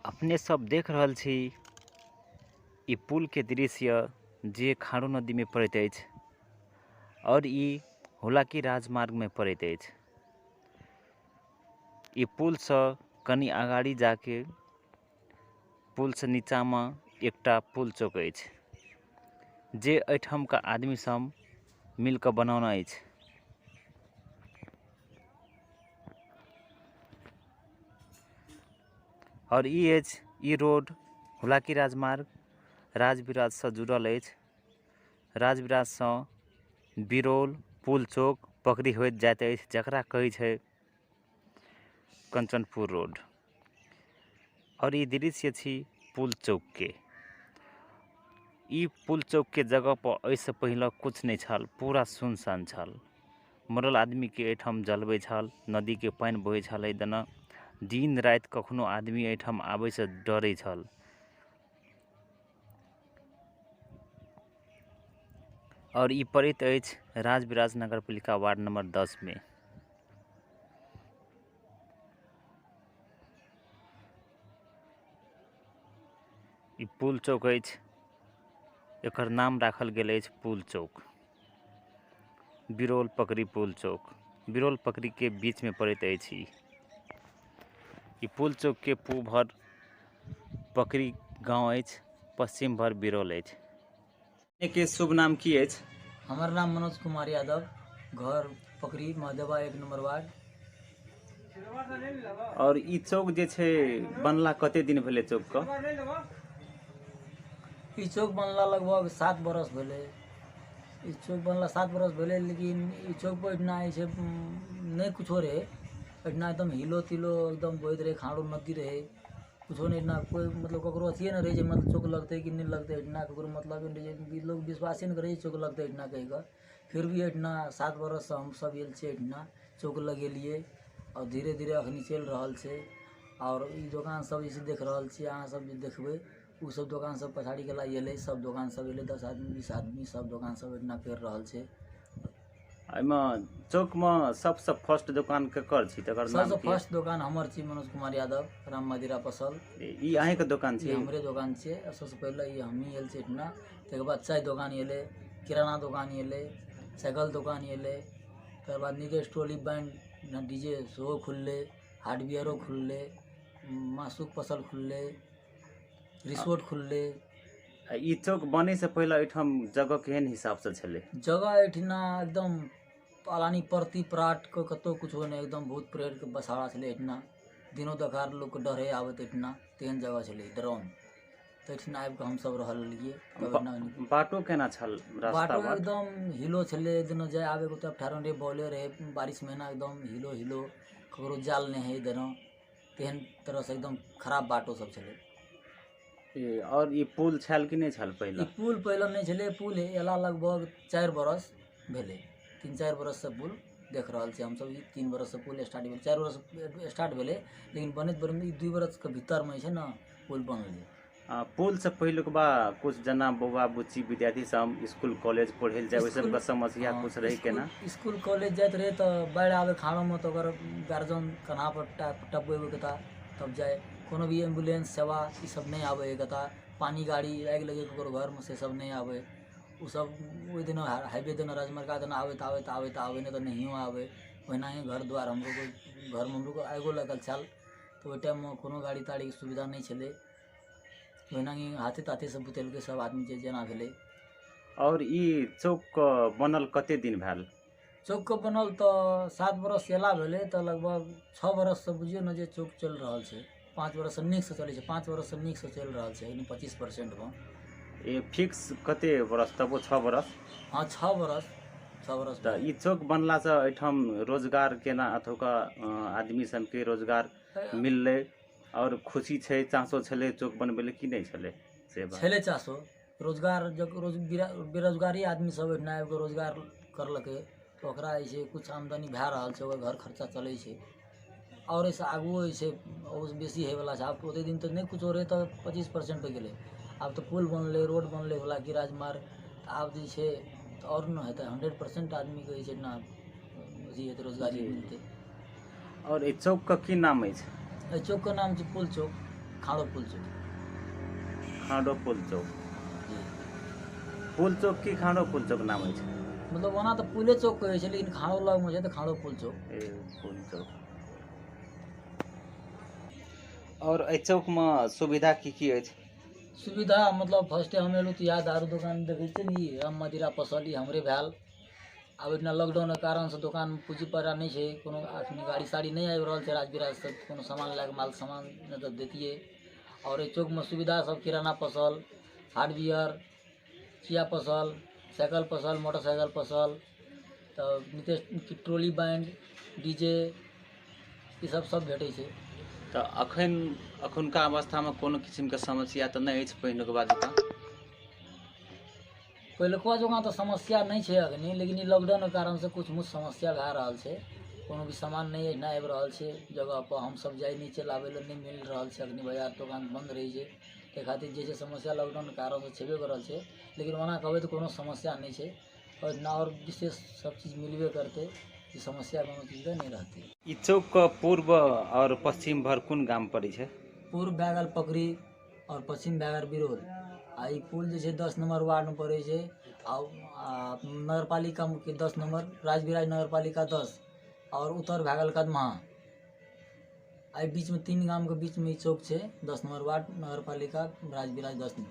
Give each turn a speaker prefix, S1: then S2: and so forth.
S1: अपने सब देख रहल छी ई पुल के दृश्य जे खारो नदी में पड़ैत अछि और ई हुलाकी राजमार्ग में पड़ैत अछि। ई पुल से कनी अगाड़ी जाके पुल से नीचा में एकटा पुल चौक अछि जे एठाम के आदमी सब मिल के बनौने अछि। और ई अछि ई रोड हुलाकी राजमार्ग राजविराज से जुड़ल अछि। राजविराज से बिरौल पुल चौक पकड़ी होइत जाइत अछि जकरा कहै छै कंचनपुर रोड। और ई दृश्य छी पुल चौक के। ई पुल चौक के जगह पर एहि से पहले कुछ नहीं छल, पूरा सुनसान छल। मरल आदमी के एठाम जलबै छल, नदी के पानि बहै छल एहि दना। दिन राति कखनो आदमी एठाम आबै से डरे छल। और ई पड़ैत अछि राजविराज नगरपालिका वार्ड नंबर 10 में। ई पुल चौक अछि, एकर नाम राखल गेल अछि पुल चौक। बिरौल पकड़ी पुल चौक बिरौल पकड़ी के बीच में पड़ैत अछि ई। ई पुल चौक के पूब भर पकड़ी गांव अछि, पश्चिम भर बिरौल अछि। के शुभ नाम की अछि?
S2: हमर नाम मनोज कुमार यादव, घर पकड़ी महदेवा 1 नंबर वार्ड।
S1: और ई चौक जे छै बनला कते दिन भेलै चौक के?
S2: ई चौक बनला लगभग 7 बरस भेलै। ई चौक बनला 7 बरस भेलै, लेकिन ई चौक पर एहिठिना जे छै नहि कुछो रहै। एहिठिना एकदम हिलो तिलो एकदम बहैत रहै, खाड़ो नदी रहै, कुछो नहि। एहिठिना कोइ मतलब ककरो अथिए नहि रहै जे मतलब चौक लगतै कि नहि लगतै। एहिठिना ककरो मतलब नहि रहै जे लोक विश्वासे नहि करै जे चौक लगतै एहिठिना कहि कऽ। फिर भी एहिठिना 7 बरससँ हमसभ आयल छियै, एहिठिना चौक लगेलियै आओर धीरे धीरे अखनी चलि रहल छै। आओर ई दोकान सब जे छै देख रहल छियै अहाँ सब जे देखबै, ओ सब दोकान सब पछाड़ी गेला एलै, सब दोकान सब एलै, 10 आदमी 20 आदमी सब दोकान सब एहिठिना करि रहल छै।
S1: एहिमे चौकमे सबसँ फर्स्ट दोकान केकर छी, तकर नाम
S2: सबसँ
S1: की?
S2: फर्स्ट दोकान हमर छी, मनोज कुमार यादव, राम मदिरा पसल।
S1: ई अहीँके दोकान
S2: ई
S1: छी?
S2: हमरे दोकान छियै। आ सबसँ पहिले ई हमही आयल छी एहिठिना। तकर बाद चाय दोकान एलै, किराना दोकान एलै, साइकिल दोकान एलै, तकर बाद नीरज ट्रॉली बैंड डीजे सेहो खुललै, हार्डवेयरो खुललै, मासुक फसल खुललै, रिसोर्ट खुललै।
S1: आ ई चौक बनैसँ पहिले एहिठाम जगह केहन हिसाबसँ छलै?
S2: जगह एहिठिना एकदम पालानी परती पराटके कतहु कुछो नहि, एकदम बहुत प्रेरके बसारा छलै एहिठिना। दिनो देखार लोकके डरे आबैत एहिठिना, तेहन जगह छलै डराउन। तऽ एहिठिना आबिकऽ हमसब रहऽ लगलियै। तब एहिठिना
S1: बाटो केना छल? रास्ता
S2: बाटो
S1: बाट
S2: एकदम हिलो छलै, दिनो जाय आबैके ओतऽ ठहरन रहै, बॉले रहै, बारिश महीना एकदम हिलो हिलो, ककरो जाल नहि हइ देना, तेहन तरहसँ एकदम खराब बाटो सब छलै।
S1: और ई पुल छल कि नहि छल पहिले?
S2: ई पुल पहिले नहि छलै। पुल एला लगभग 4 बरस भेलै, 3-4 बरससँ पुल देख रहल छियै हमसब। ई 3 बरससँ पुल स्टार्ट भेलै, 4 बरस स्टार्ट भेलै, लेकिन बनैत बनैत ई 2 बरसके भीतरमे जे छै ने पुल बनलै।
S1: पुलसँ पहिलुकबा कुछ जेना बौआ बुच्ची विद्यार्थी सब स्कूल कॉलेज पढ़ै लए जाइ, ओहि सबके समस्या कुछ रहै केना?
S2: स्कूल कॉलेज जाइत रहै तऽ बाढ़ि आबै खाड़ोमे तऽ ओकर गार्जियन कन्हा पर टपबै कता तब जाइ। कोनो भी एम्बुलेंस सेवा ई सब नहि आबै कता, पानी गाड़ी आगि लगै ककरो घरमे से सब नहि आबै। ओ सब ओहि दिना हाईवे दिना राजमार्ग दिना आबैत आबैत आबैत आबै, नहि तऽ नहियो आबै। ओहिना ही घर द्वार हमरो घरमे हमरो आगिओ लागल छल तऽ ओहि टाइममे कोनो गाड़ी ताड़ीके सुविधा नहि छलै। ओहिना ही हाथे ताथे से बुतेलकै सब आदमी जे जेना भेलै।
S1: और ई चौक बनल कते दिन भेल?
S2: चौक बनल तऽ 7 बरस एला भेलै, तऽ लगभग 6 बरससँ बुझियौ ने जे चौक चलि रहल छै। 5 बरससँ नीकसँ चलै छै, 5 बरससँ नीकसँ चलि रहल छै, यानी 25%मे।
S1: ई फिक्स कते बरस? तबो 6 बरस?
S2: हँ, 6 बरस, 6 बरस।
S1: तऽ ई चौक बनलासँ एहिठाम रोजगार केना एतुका आदमी सबके रोजगार मिललै और खुशी छै, चासो छलै चौक बनबै लए कि नहि छलै? से बात
S2: छलै चासो। रोजगार जब बेरोजगारी आदमी सब एहिठिना आबिकऽ रोजगार करलकै तऽ ओकरा जे छै कुछ आमदनी भए रहल छै, ओकर घर खर्चा चलै छै। आओर एहिसँ आगुओ जे छै ओहिसँ बेसी होइवला छै। आब ओतेक दिन तऽ नहि कुछो रहै तऽ 25% पे गेलै। आब तऽ पुल बनलै, रोड बनलै हुलाकी राजमार्ग, तऽ आब जे छै तऽ आओर ने हेतै 100% आदमीके जे छै ने अथी हेतै, रोजगारी मिलतै।
S1: और एहि चौकके की नाम अछि?
S2: एहि चौकके नाम छै पुल चौक। खाड़ो पुल चौक।
S1: खाड़ो पुल चौक।
S2: जी।
S1: पुल चौक की खाड़ो पुल चौक नाम अछि?
S2: मतलब ओना तऽ पुले चौक कहै छै, लेकिन खाड़ो लगमे छै तऽ खाड़ो पुल चौक।
S1: ए, पुल चौक। और एहि चौकमे सुविधा की की अछि?
S2: सुविधा मतलब फर्स्टे हम एलहुँ तऽ इएह दारू दोकान देखै छियै ने, ई हम मदिरा पसल, ई हमरे भेल। आब एहिठिना लॉकडाउनके कारणसँ दोकानमे पूँजी पैरा नहि छै कोनो, एखनी गाड़ी साड़ी नहि आबि रहल छै राजविराजसँ कोनो सामान लए कऽ, माल सामान नहि तऽ दैतियै। आओर एहि चौकमे सुविधा सब किराना पसल, हार्डवेयर, चिया पसल, साइकिल पसल, मोटरसाइकिल पसल, तऽ नीतीश ट्रॉली बैंड, डीजे, ई सब सब भेटै छै।
S1: तऽ अखन अखुनका अवस्थामे कोनो किसिमके समस्या तऽ नहि अछि पहिलुकबा जकाँ?
S2: पहिलुकवा जकाँ तऽ समस्या नहि छै अखनी, लेकिन ई लॉकडाउनके कारणसँ किछु मुछ समस्या भए रहल छै। कोनो भी सामान नहि एहिना आबि रहल छै जगहपर, हमसब जाइ नहि छियै लाबै लए, नहि मिल रहल छै अखनी, बाजार दोकान बन्द रहै छै, ताहि खातिर जे छै समस्या लॉकडाउनके कारणसँ छेबे कर रहल छै। लेकिन ओना कहबै तऽ कोनो समस्या नहि छै एहिठिना, आओर विशेष सब चीज मिलबे करतै, ई समस्या कोनो चीजके नहि रहतै।
S1: ई चौकके पूर्व आओर पश्चिम भर कोन गाम पड़ै छै?
S2: पूर्व भए गेल पकड़ी आओर पश्चिम भए गेल बिरौल। आ ई पुल जे छै 10 नम्बर वार्डमे पड़ै छै, आ नगरपालिकामे 10 नम्बर, राजविराज नगरपालिका 10, आओर उत्तर भए गेल कदमा। एहि बीचमे 3 गामके बीचमे ई चौक छै, 10 नम्बर वार्ड, नगरपालिका राजविराज 10।